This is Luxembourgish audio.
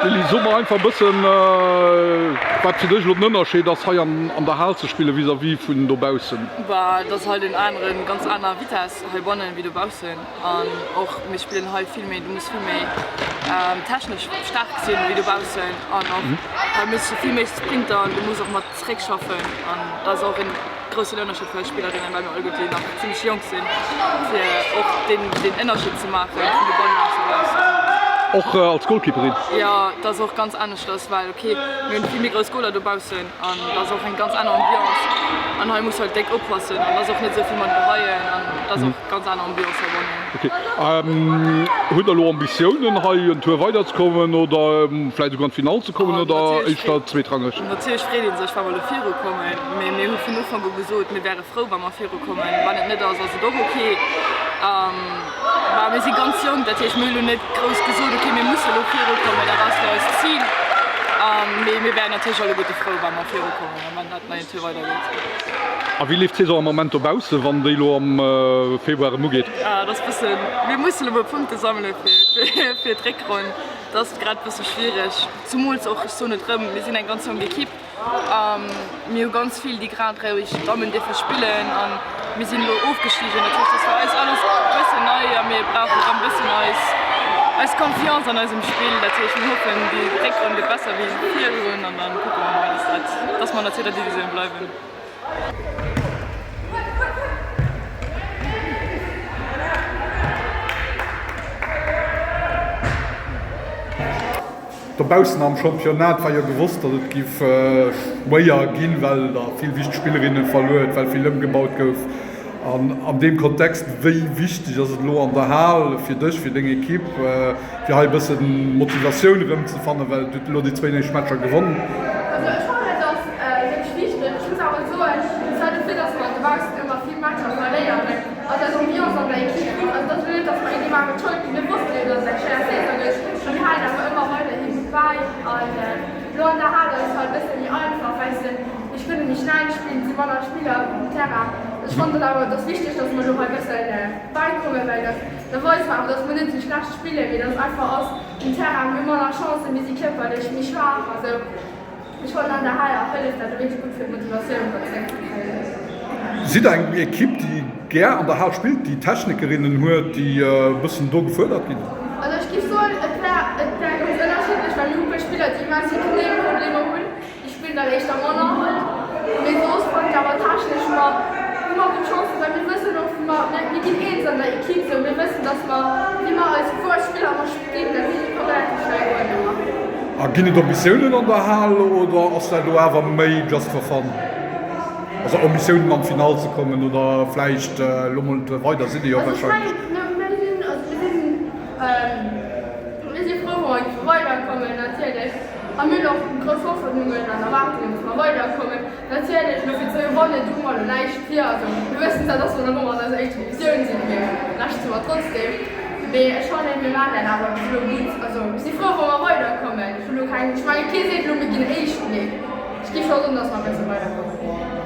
Lili, so mer einfach e bëssen, wat fir dech elo den Ënnerscheed ass, hei an der Hal ze spillen vis-à-vis vun dobaussen. Bah, et ass halt en aneren, ganz aner Vitesse heibannen wéi dobaussen. An och mir spillen hei vill méi, du muss vill méi technesch staark sinn wéi dobaussen. An och hei muss du vill méi sprinter an du muss och mat zréckschaffen. An dat ass och en groussen Ënnerscheed fir eis Spillerinnen, well mir alleguerte nach zimmlech jonk sinn, fir och deen deen Ënnerscheed ze maachen vun dobannen an zu baussen. Och als Goalkeeperin? Jo, dat ass och ganz aneschters, well ok, mir hunn vill méi grouss Goaler dobaussen. An dat ass och eng ganz aner Ambiance. An hei muss halt déck oppassen. An dat ass och net esou vill mat Geheien. An dat ass och ganz aner Ambiance heibannen. Ok. Hutt der elo Ambitiounen hei en Tour weider ze kommen oder vläit esouguer an d'Finall ze kommen oder éischter zweetrangeg? Natierlech freet ee sech wa mer elo viru kommen, mee mir hu vun Ufank u gesot, mir wäre frou wa mer viru kommen. Wann et net ass, ass et och ok. Bah, mir si ganz jonk, dat heescht mir hu lo net grouss gesot, ok mir musse lo virukommen, dat ass lo eist Zil. Mee mir wären natierlech alleguerte frou, wa mer virukommen a wann dat nach een Tour weider geet. A wéi leeft d'Saison am Ament dobaussen, wann déi lo am Februar erëm ugeet? Ah, dat ass bëssen, mir musse lo mol Punkte sammele fir fir d'Réckronn. Dat ass grad bësse schwiereg, zumools och, ech soen et erëm, mir sinn eng ganz jonk Ekipp. Mir hu ganz vill déi grad eréischt Dammen dierfe spillen an mir sinn elo ofgestigen. Dat heescht, dat ass fir eis alles e bëssen nei a mir brauchen erëm e bëssen eis eis Confiance an eisem Spill. Dat heescht, mir hoffen déi Réckronn gëtt besser wéi virdrun an dann kucke mer mol, dass dat dass mer an der zweeter Divisioun bleiwen. Dobaussen am Championnat war jo gewosst, datt et giff schwéier ginn, well der vill wichteg Spillerinne verluer huet, well vill ëmgebaut gouf. An an deem Kontext, wéi wichteg ass et elo an der Hal fir dech, fir deng Ekipp, fir hei e bëssen Motivatioun erëmzefannen, well dir hutt elo déi zwéin éischt Matcher gewonnen? Also ech fannen et ass wierklech wichteg. Ech muss awer soen, zwar dofir, datt mer dobaussen ëmmer vill Matcher verléieren, ass eis Ambiance an der Ekipp gutt. Also et ass elo net, datt mer iergendwéi maachen d'Schold ginn. Mir wossten jo, datt et eng schwéier Saison gëtt a mir halen awer ëmmer weiderhi gutt bäi. An elo an der Hal ass et halt e bësse méi einfach, well se méi kënne méi schnell spillen, et si manner Spiller um Terrain. Ech fannen et awer, et ass wichteg, datt mer elo hei e bësse bäikommen, well dat da weist mer awer, datt mer net esou schlecht spillen, mee datt et einfach ass, um Terrain, mir hu manner Chancen, mir si kierperlech méi schwaach a sou. Ech fannen an der Hal hëlleft dat wierklech gutt fir d'Motivatioun erëm zréck ze kréien. Sidd der eng Ekipp déi gär an der Hal spillt, déi Technikerinnen huet, déi e bëssen do gefuerdert ginn? Also ech giff soen et wär et wär ganz ënnerschiddlech, well mir hu puer Spiller déi immens vill Knéiproblemer hunn, déi spillen dann éischter manner halt, mee soss fannen ech awer technesch hu mer hu mer gutt Chancen, well mir wëssen och wéi mer mir ginn eens an der Ekipp sou, mir wëssen dass mer wéi mer eis wuer Spiller mer A ginn et Ambitiounen an der Hal oder ass dat elo awer méi just for fun? Also Ambitiounen an d'Finall ze kommen oder vläicht elo mol weider sidd Dir jo warscheinlech. Mir si frou wa mer géife weiderkommen natierlech a mir hunn och grouss Hoffnungen an Erwaardungen, datt mer weiderkommen. Natierlech, elo fir ze gewannen, do hu mer elo näischt vir. Also mir wëssen zwar, dass mer nach ëmmer an eiser éischter Divisioun sinn, mee näischt hu mer trotzdem. Mee ech fannen, mir maachen dat awer bis elo gutt. Also ech si frou, wa mer weiderkommen. Ech hu elo keng, ech menge kee seet elo, mir ginn Éischt, mee ech géif scho soen, dass mer e bësse weiderkommen.